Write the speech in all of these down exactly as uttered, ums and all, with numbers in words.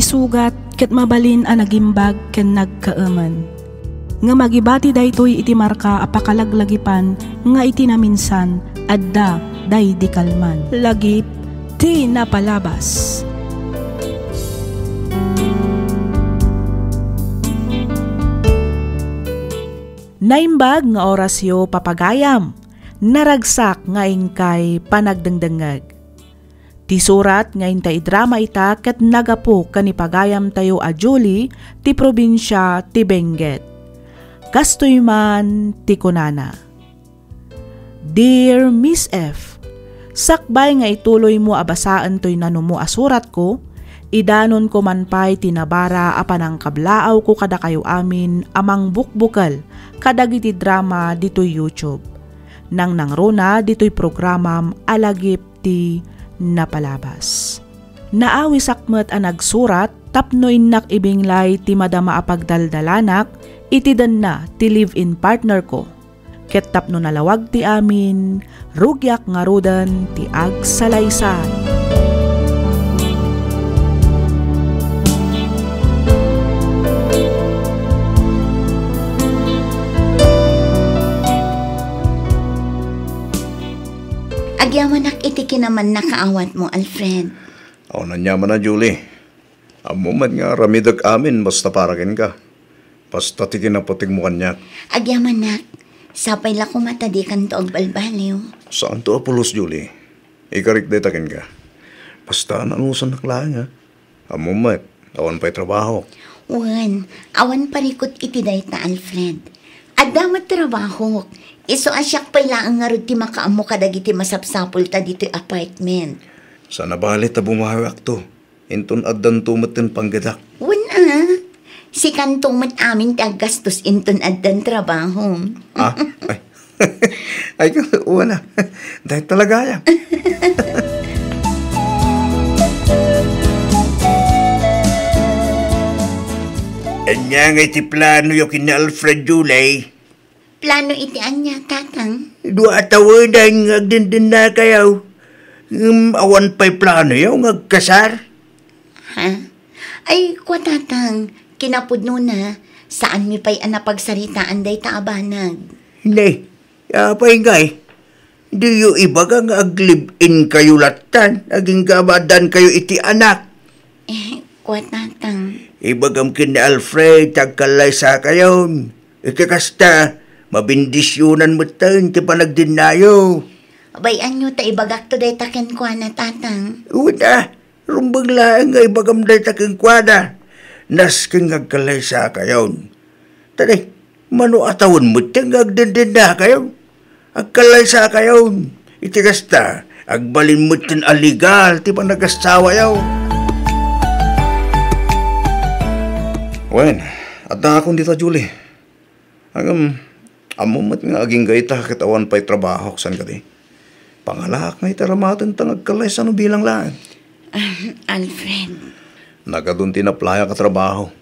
Sugat ket mabalin a nagimbag ken nagkaemen. Ngem agibati daytoy iti marka a pakalaglagipan nga iti naminsan, adda daydi kalman. Lagip ti napalabas. Naimbag nga orasyo, papagayam. Naragsak nga inkay panagdengdengngeg. Ti surat nga inta idrama ita ket nagapu ken ni pagayamtayo a Julie ti probinsia ti Benguet. Kastoy man ti kunana, "Dear Miss F, sakbay nga ituloymo a basaen toy nanumo a suratko, idanonko man pay ti nabara a panangkablaawko kadakayo amin a mangbukbukel kadagiti drama ditoy YouTube. Nangnangruna ditoy programam a lagip ti napalabas. Naawisak met a nagsurat tapno innak ibinglay ti madama a pagdaldalanak iti denna ti live-in partner ko. Ket tapno nalawag ti amin, rugiak ngaruden ti agsalaysay." Agyamanak iti kinamannakaawatmo, Alfred. Awan aniamanna, Julie. Ammom met nga aramidek amin basta para kenka. Basta ti kinaputegmo kaniak. Agyamanak, sapay la koma ta dikanto agbalbaliw. Saanto a pulos, Julie. Ikarik dayta kenka. Basta nanusannak laeng, a. Ammom met, awan pay trabaho. Wen, awan parikut iti dayta, Alfred. Adda met trabahok. Isu a siak pay laeng ngarud ti makaammo kadagiti masapsapulta ditoy apartment. Saan a bale ta bumawiakto. Inton addanto met ti panggedak. Wen a, sikanto met amin ti aggastos inton addan trabahom. Ah, ay. Ay, wen a. Dayta talaga aya. Ania ngay ti planoyo ken ni Alfred, Julie? Plano iti ania, Tatang? Dua a tawenan nga agdendennakayo. Ngem awan pay planoyo nga agkasar? Ha? Ay, kua, Tatang, kinapudnona, saanmi pay a napagsaritaan dayta a banag. Ne, apay ngay? Diyo ibaga nga aglive-in kayo lattan, agingga addankayo iti anak. Eh, kua, Tatang. Ibagam ken ni Alfred, agkallaysakayon. Iti kasta, mabendisyonan metten ti panagdennayo. Bay-anyo ta ibagakto dayta kenkuana, Tatang. Wen a, rumbeng laeng nga ibagam dayta kenkuana. Nasken nga agkallaysakayon. Tadi, mano a tawen metten nga agdendennakayon. Agkallaysakayon. Iti kasta, agbalin metten a legal ti panagasawayo. Wen, addakon dita, Julie. Ngem, ammom met nga agingga ita ket awan pay trabahok, saan kadi? Pangalaak nga iti aramatenta nga agkallaysa no bilang laeng. Ah, Alfred. Nagadun ti inaplayak a trabaho.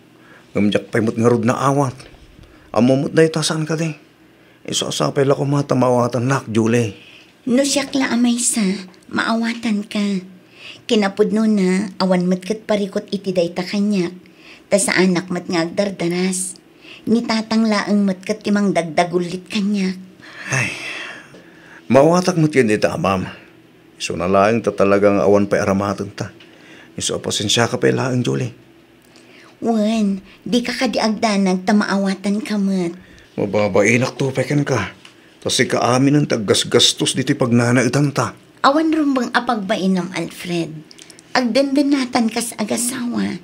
Ngem diak pay met ngarud naawat. Ammom met dayta, saan kadi? Isu a sapay la koma ta maawatannak, Julie. No siak la a maysa, maawatanka. Kinapudnona, awan met ket parikut iti dayta kaniak, ta saanak met nga agdardaras. Ni Tatang laeng met ket ti mangdagdagullit kaniak. Ay, maawatak met ken ita, Amam. Isuna laeng ta talaga nga awan pay aramatenta. Isu a pasensiaka pay laeng, Julie. Wen, dika kadi agdanag ta maawatanka met. Mababainak to pay kenka. Ta sika aminen ti aggasgastos ditoy pagnanaetanta. Awan rumbeng a pagbainam, Alfred. Agdendennatankas agasawa.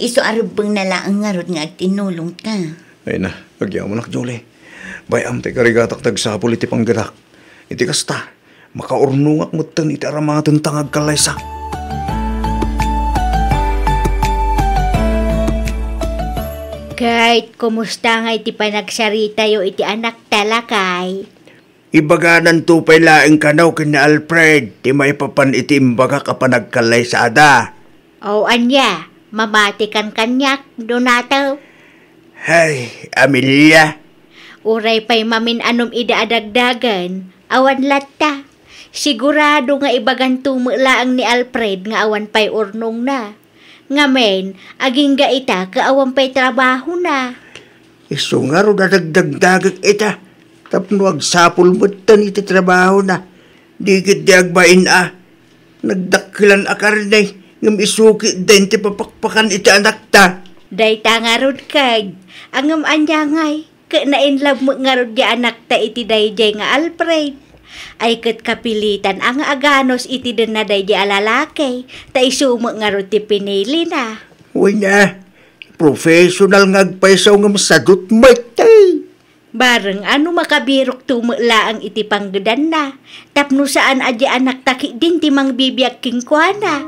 Isu a rumbengna laeng ngarud nga agtinulongta. Ay na, agyamanak, Julie. Bay-am ti karigatak ti agsapul iti panggedak. Iti kasta, makaurnongak metten iti aramatenta nga agkallaysa. Ket kumusta ngay ti panagsaritayo iti anakta, lakay? Ibagananto pay laeng kano ken ni Alfred ti maipapan iti imbagak a panagkallaysada. O ania, mamatikan kaniak, Donato? Hay, Amelia. Uray pay mamin-anom ida a dagdagen, awan latta. Sigurado nga ibaganto met laeng ni Alfred nga awan pay urnongna. Ngamin, agingga ita ket awan pay trabahona. Isu ngarud a dagdagdagek ita, tapno agsapul metten iti trabahona. Di ketdi agbain a. Nagdakkelan a karne, ngem isu ketdin ti papakpakan iti anakta. Dayta ngarud ket, ngem ania ngay, ket na-in love met ngarud ti anakta iti daydiay nga Alfred. Ay ket kapilitan a nga aganus iti denna daydiay a lalaki, ta isu met ngarud ti pinilina. Wen a, professional nga agpayso ngem sadut met, eh. Bareng a no makabirokto met laeng iti panggedanna, tapno saan a di anakta ketdin ti mangbibiag kenkuana.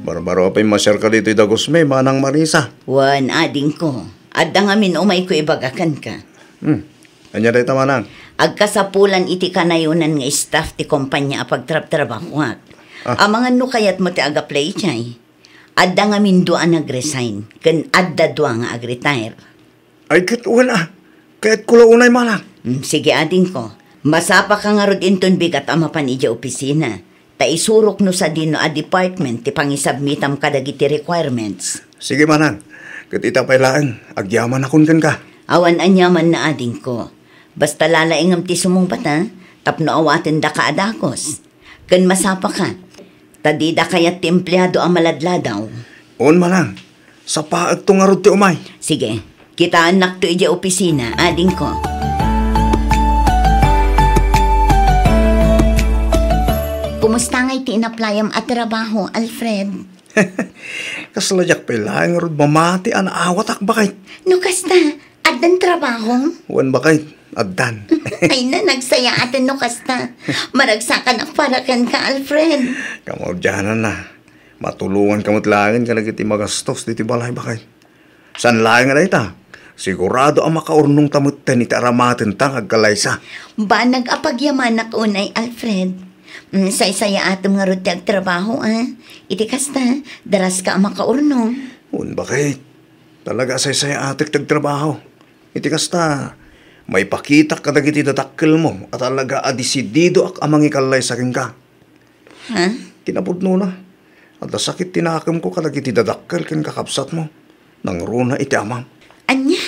Barbaro a pay masiarka ditoy dagusmi, Manang Marisa. Wen, adingko. Adda ngamin umayko ibaga kenka. Hmm. Ania dayta, Manang? Agkasapulan iti kanayonan nga staff ti kompania a pagtrabtrabahoak. Ah. Amangan no kayatmo ti agaplay idiay. Adda ngamin dua a nag-resign, ken adda dua nga ag-retire. Ay, ket wen a, kayatko la unay, Manang. Mm, sige, adingko. Masapaka ngarud inton bigat a mapan idiay opisina. Ta isurok no sadino a department ti pangisubmitam kadagiti requirements. Sige, Manang. Ket ita pay laeng, agyamanakon kenka. Awan aniamanna, adingko. Basta lalaingem ti sumungbat, a, tapno awatendaka a dakes. Ken masapaka, ta dida kayat ti empleado a maladladaw. On, Manang. Sapaekto ngarud ti umay. Sige, kitaennakto idiay opisina, adingko. Kumusta ngay ti inaplayam a trabaho, Alfred? Kasla diak pay laeng ngarud mamati a naawatak, baket. No kasta, addan trabahom? Wen, baket, addan. Ay na, nagsayaaten no kasta. Maragsakanak para kenka, Alfred. Kamaudiananna, matulonganka met laengen kadagiti magastos ditoy balay, baket. Saan laeng a dayta, sigurado a makaurnongta metten iti aramatenta nga agkallaysa. Banag a pagyamanak unay, Alfred. Mm, saysayaatem ngarud ti agtrabaho, a. Iti kasta, daraska a makaurnong. Wen, baket. Talaga a saysayaatek ti agtrabaho. Iti kasta, maipakitak kadagiti dadakkelmo a talaga a desididoak a mangikallaysa kenka. Ha? Kinapudnona, adda sakit ti nakemko kadagiti dadakkel ken kakabsatmo. Nangruna iti amam. Ania?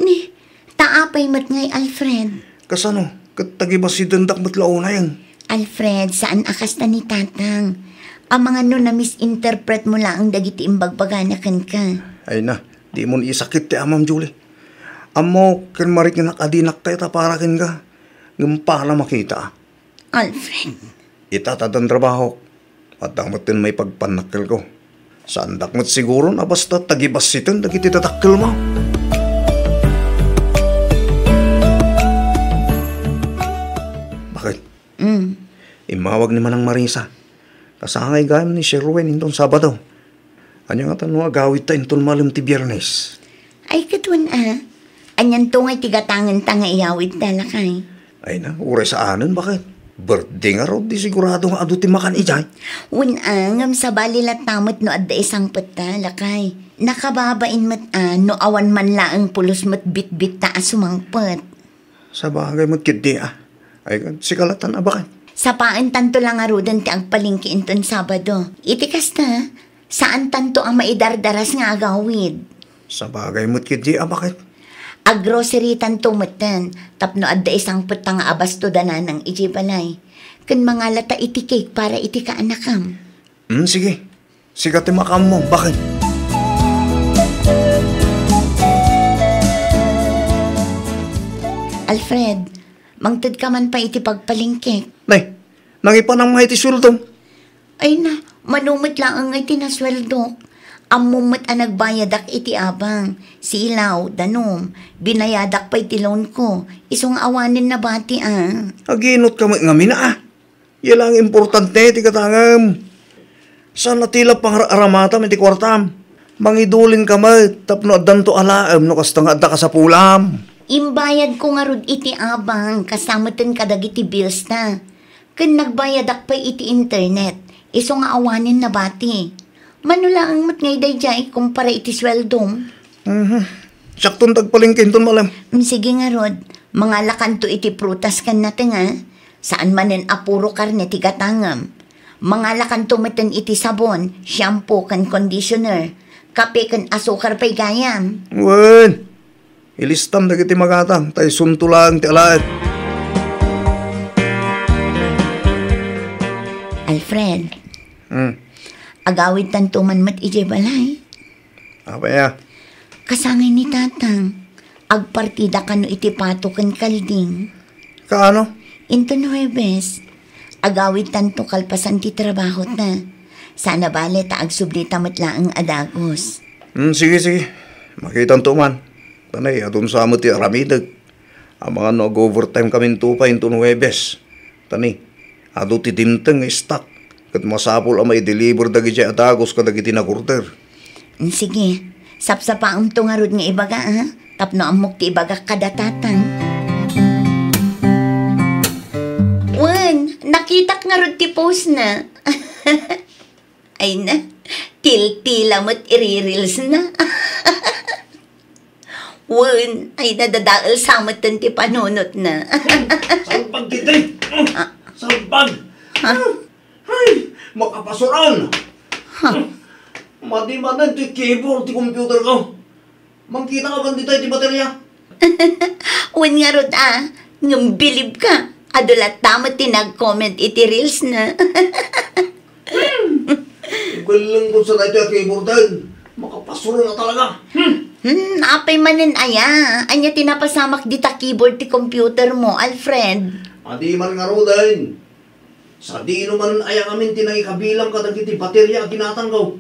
Ni, ta apay met ngay, Alfred? Kasano? Ket tagibasitendak met la unayen. Alfred, saan a kasta ni Tatang. Amangan no na-misinterpret mo laeng dagiti imbagbagana kenka. Ay na, dimon isakit ti amam, Julie. Ammok ken mariknak a dinak ta ita para kenka. Ngem para makita. Alfred. Ita, ta addan trabahok. Adda metten maipagpannakkelko. Saandak met siguron a basta tagibasiten dagiti dadakkelmo. Baket? Mm. Immawag ni Manang Marisa. Kasangay gayam ni Sherwin inton Sabado. Ania ngata no agawidta inton malem ti Biernes? Ay, ket wen a. Anianto ngay ti gatangenta nga iyawidta, lakay? Ay na, uray saanen, baket. Birthday ngarud, di sigurado nga adu ti makan idiay. Wen a, ngem sabali latta met no adda isangpetta, lakay. Nakababain met a, no awan man laeng pulos met bitbitta a sumangpet. Sabagay met ketdi a. Ay, sika latta a, baket. Sapaentanto la ngaruden ti agpalengke inton Sabado. Iti kasta, saantanto a maidardaras nga agawid. Sabagay met ketdi a, baket. Aggrocerytanto metten, tapno adda isangpetta nga abasto da nanang idiay balay. Ken mangalata iti cake para iti kaanakam. Hmm, sige. Sika ti makaammo, baket. Alfred, mangtedka man pay iti pagpalengkek. Nay, nangipanam nga iti sueldom? Ay na, mano met laeng ngay ti nasueldok. Ammom met a nagbayadak iti abang, silaw, danum, binayadak pay ti loan ko, isu nga awanen nabati a. Aginutka met ngamin a. Iya laeng importante ti gatangem. Saan a ti la pangar-aramatam iti kuartam. Mangidulinka met tapno addanto alaem no kasta nga adda kasapulam. Imbayadko ngarud iti abang, kasta metten kadagiti bills ta. Ken nagbayadak pay iti internet, isu nga awanen nabati. Mano laeng met ngay daydiay kumpara iti sueldom? Mhm. Siakton ti agpalengke inton malem. Mm, sige ngarud, mangalakanto iti prutas ken nateng a. Saan manen a puro karne ti gatangem. Mangalakanto metten iti sabon, shampoo ken conditioner, kape ken asukar pay gayam. Wen, ilistam dagiti magatam, ta isunto laeng ti alaen. Alfred, Hmm. Agawidtanto man met idiay balay. Apay a? Kasangay ni Tatang, agpartida kano iti pato ken kalding. Kaano? Inton Huwebes, agawidtanto kalpasan ti trabahota. Saan a bale ta agsublita met laeng a dagus. Hmm, sige, sige. Makitanto man. Tanay, adun sa met ti aramidek. Amangan no ag-overtime kaminto pay inton Huwebes. Tani, adu ti dimteng nga stock, ket masapul a maideliver dagiti adagus kadagiti nag-order. Sige, sapsapaamto ngarud nga ibaga, a? Tapno ammok ti ibagak kada Tatang. Wen, nakitak ngarud ti post na. Ay na, tiltila met iri-reels na. Wen, ay nadadael sa met ti panunot na. Salbag ditoy! Ah. Salbag! Ha? Ay, makapasuran! Ha? Madi manen ti keyboard ti computer ko. Mangkita ka man ditoy ti baterya? Wen ngarud a, ngem bilib ka. Adu latta met ti nag-comment iti reels na. Hmm. Ibelleng ko sa daytoy a keyboarden. Makapasuro na talaga. Hmm. Hmm, apay manen aya? Ania ti napasamak dita keyboard ti computer mo, Alfred? Adi man ngaruden. Sadino man aya ngamin ti nangikabilang kadagiti baterya a ginatangko?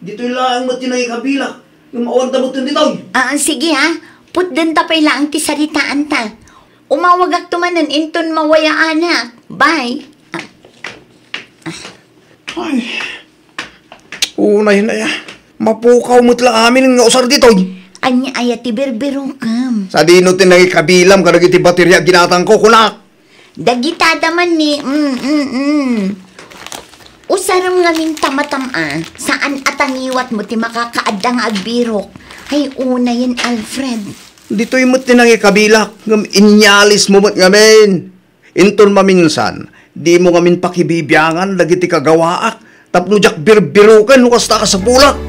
Ditoy laeng met ti nangikabilak, ngem awan da met ditoy. Ah, sige ha. Putdenta pay laeng ti saritaanta. Umawagakto manen inton mawayaanak. Bye. Ay. Unay na ya. Mapukaw met la amin nga usar ditoy. Ania aya ti birbirokem? Sadino ti nangikabilang kadagiti baterya a ginatangko, kunak? Dagita da man ni, mm, mm, mm. Usarem ngamin ta matam-a, saan a taniwat mo ti makakaadda nga agbirok. Ay, unayen, Alfred. Ditoy met ti nangikabilak, ngem inyalismo met ngamin. Inton maminsan, dimo ngamin pakibibiangan dagiti kagawaak tapno diak birbiroken no kasta a kasapulak.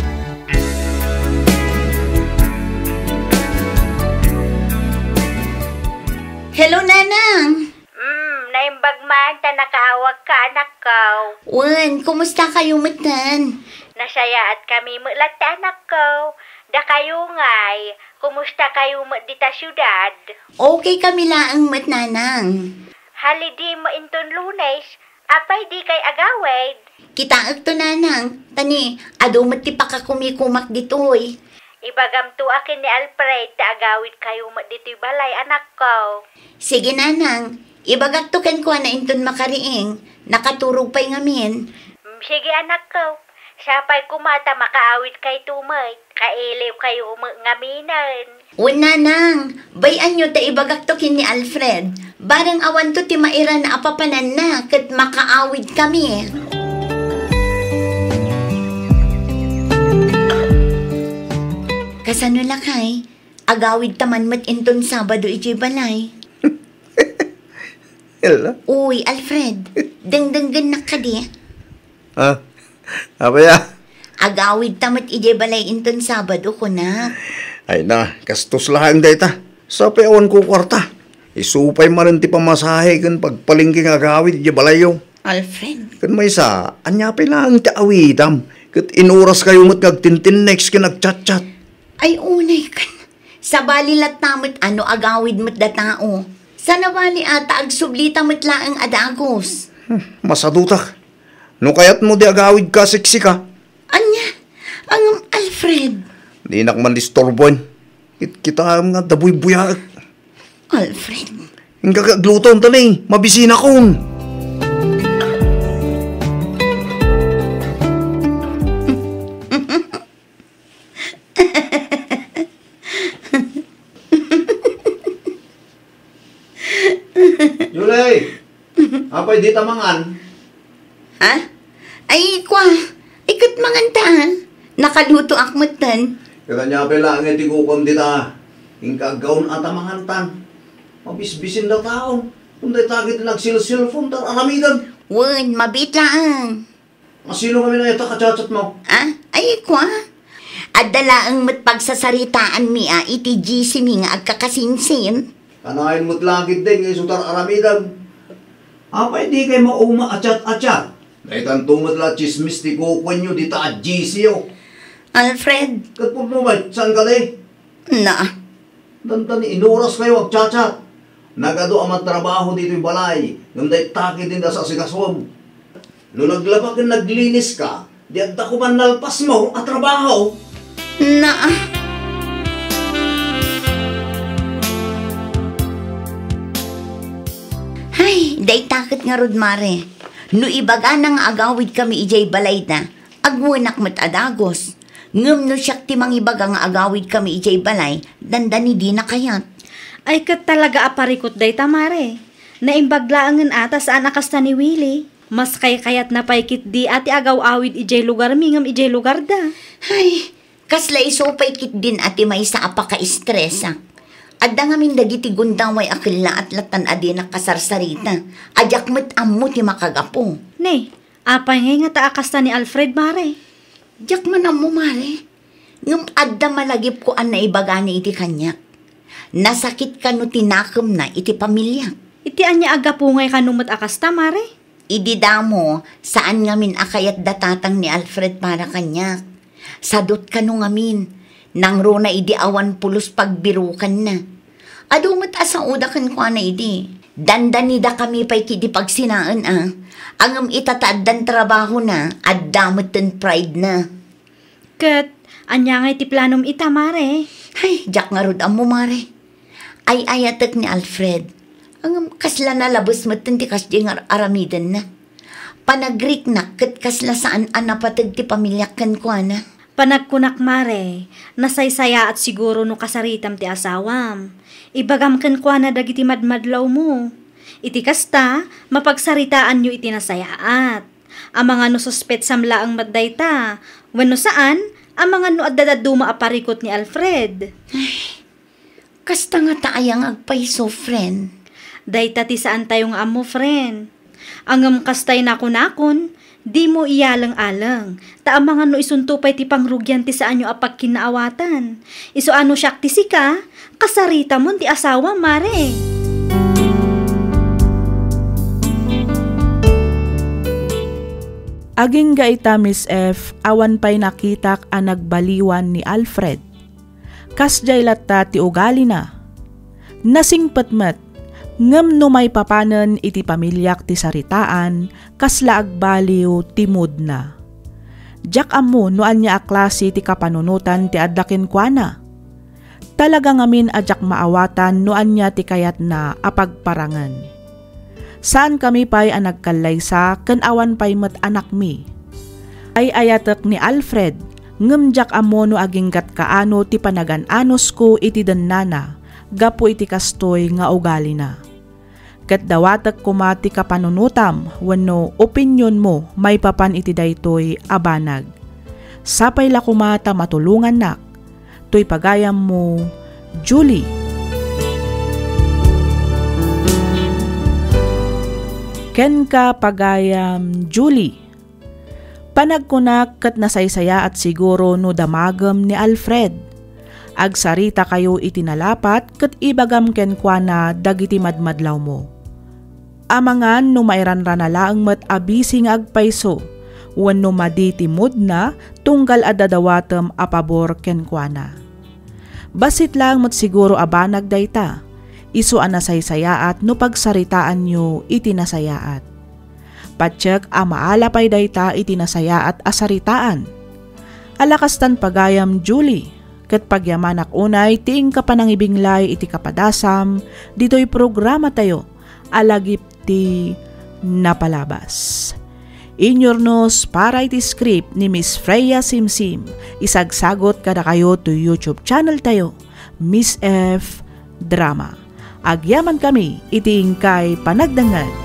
Hello, Nanang! Mm, naimbag man ta nakaawagka, anakko. Wen, kumusta kayo metten? Nasayaat kami met latta, anakko. Dakayo ngay, kumusta kayo met dita siudad? Okay kami laeng met, Nanang. Hali di mo inton Lunes, apay di kay agawid? Kitaekto, Nanang, tani adu met ti pakakumikumak ditoy. Ibagamto a ken ni Alfred ta agawid kayo met ditoy balay, anakko. Sige, Nanang, ibagakto kenkuana inton makariing, nakaturog pay ngamin. Mm, sige, anakko. Sapay koma ta makaawid kayto met. Kailiw kayo met ngaminen. Wen, Nanang, bay-anyo ta ibagakto ken ni Alfred. Bareng awanto ti mairana a papananna ket makaawid kami. Kasano lakay? Agawid ta man met inton Sabado idiay balay. Ella? Uy, Alfred, dengdenggennak kadi? Ah, apay a? Agawid ta met idiay balay inton Sabado, kunak. Ay na, kastos laeng dayta. Sapay awan ko kwarta. Isu pay manen ti pamasahe ken pagpalengke nga agawid idiay balayyo. Alfred. Ken maysa, ania pay laeng ti awidam? Ket inuras kayo met nga agtintinnext ken agchatchat. Ay, unay ken. Sabali latta met a no agawid met da tao. Saan a bali a ta agsublita met laeng a dagus. Hmm, masadutak. No kayatmo di agawid ka, seksika. Ania? Ngem, Alfred. Dinak man disturboen. Kit-, kitaem nga adda buybuyaek. Alfred. Inka agluto, tani, mabisinakon. Julie! Apay dita mangan? Ha? Ay, kwa, iket mangan ta, ha? Nakalutoak metten. Ket ania pay laeng ti kukuam dita? Inka aggaon a ta mangantan. Mabisbisin da taon. Kum dayta ket nagsilsilpon, ta aramidem. Wen, mabiit laeng. Asino ngamin a dayta kachatchatmo? Ah, ay, kua. Adda laeng met pagsasaritaanmi a iti G C mi nga agkakasinsin. Kanayon met la ketdi nga isu ta aramidem. Apay dikay mauma a chat a chat? Daytanto met la a tsismis ti kukuenyo dita a G C yo. Alfred. Ket pudno met, saan kadi? Na. Dandani, inuras kayo agchat-chat. Nagadu a mantrabaho ditoy balay, ngem dayta ketdi ti asikasom. No naglaba ken naglinis ka, di adda koman nalpasmo a trabaho. Na. Ay, dayta ket ngarud, Mare. No ibagana nga agawidkami idiay balayda, agwenak met a dagus. Ngem no siak ti mangibaga nga agawidkami idiay balay, dandani dina kayat. Ay, ket talaga a parikut dayta, Mare. Naimbag laengen a ta saan a kasta ni Willie. Mas kaykayatna pay ketdi a ti agaw-awid idiay lugarmi ngem idiay lugarda. Ay, kasla isu pay ketdin a ti maysa a pakaestresak. Adda ngamin dagiti gundaway a kellaat latan a dinak kasarsarita, a diak met ammo ti makagapu. Ne, apay ngay ngata a kasta ni Alfred, Mare? Diak man ammo, Mare. Ngem adda malagipko a naibagana iti kaniak. Nasakit kano ti nakemna iti pamiliak. Iti ania a gapu ngay kano met a kasta, Mare? Idi damo, saan ngamin a kayat da tatang ni Alfred para kaniak. Sadut kano ngamin, nangruna idi awan pulos pagbirukanna. Adu met a saoda kenkuana idi. Dandanidakami pay ketdi pagsinaen a. Ngem ita ta addan trabahona, adda metten pride na. Ket, ania ngay ti planom ita, Mare? Ay, diak ngarud ammo, Mare. Ay-ayatek ni Alfred. Ngem kasla nalabes metten ti kasdiay nga ar-, aramidenna. Panagriknak ket kasla saan a napateg ti pamiliak kenkuana. Panagkunak, Mare, nasaysayaat siguro no kasaritam ti asawam. Ibagam kenkuana dagiti madmadlawmo. Iti kasta, mapagsaritaanyo iti nasayaat. Amangan no suspetsam laeng met dayta, wenno saan, amangan no adda dadduma a parikut ni Alfred. Kasta ngata aya nga agpayso, friend? Dayta ti saantayo nga ammo, friend. Ngem kastay nakunakon, dimo iyaleng-aleng, ta amangan no isunto pay ti pangrugian ti saanyo a pagkinnaawatan. Isu a no siak ti sika, kasaritamon ti asawam, Mare. Agingga ita, Miss F, awan pay nakitak a nagbaliwan ni Alfred. Kasdiay latta ti ugalina. Nasingpet met, ngem no maipapanen iti pamiliak ti saritaan, kasla agbaliw ti moodna. Diak ammo no ania a klase ti kapanunotan ti adda kenkuana. Talaga ngamin a diak maawatan no ania ti kayatna a pagparangen. Saankami pay a nagkallaysa ken awan pay met anakmi. Ay-ayatek ni Alfred, ngem diak ammo no aginggat kaano ti panagan-anusko iti dennana gapu iti kastoy nga ugalina. Ket dawatek koma ti kapanunotam wenno opinionmo maipapan iti daytoy a banag. Sapay la koma ta matulongannak. Toy pagayammo, Julie. Kenka, pagayam Julie. Panagkunak ket nasaysayaat siguro no damagem ni Alfred. Agsaritakayo iti nalapat ket ibagam kenkuana dagiti madmadlawmo. Amangan no mairanrana laeng met a bisi nga agpayso wenno madi ti moodna tunggal adda dawatem a pabor kenkuana. Bassit laeng met siguro a banag dayta, isu a nasaysayaat no pagsaritaanyo iti nasayaat. Patiek a maala pay dayta iti nasayaat a saritaan. Ala kastan pagayam, Julie, ket pagyamanak unay ti inka panangibinglay iti kapadasam ditoy programatayo a Lagip ti Napalabas. Inyurnos para iti script ni Miss Freya Simsim, isagsagot kadakayo to YouTube channel tayo, Miss F Drama. Agyamankami iti inkay panagdengngeg.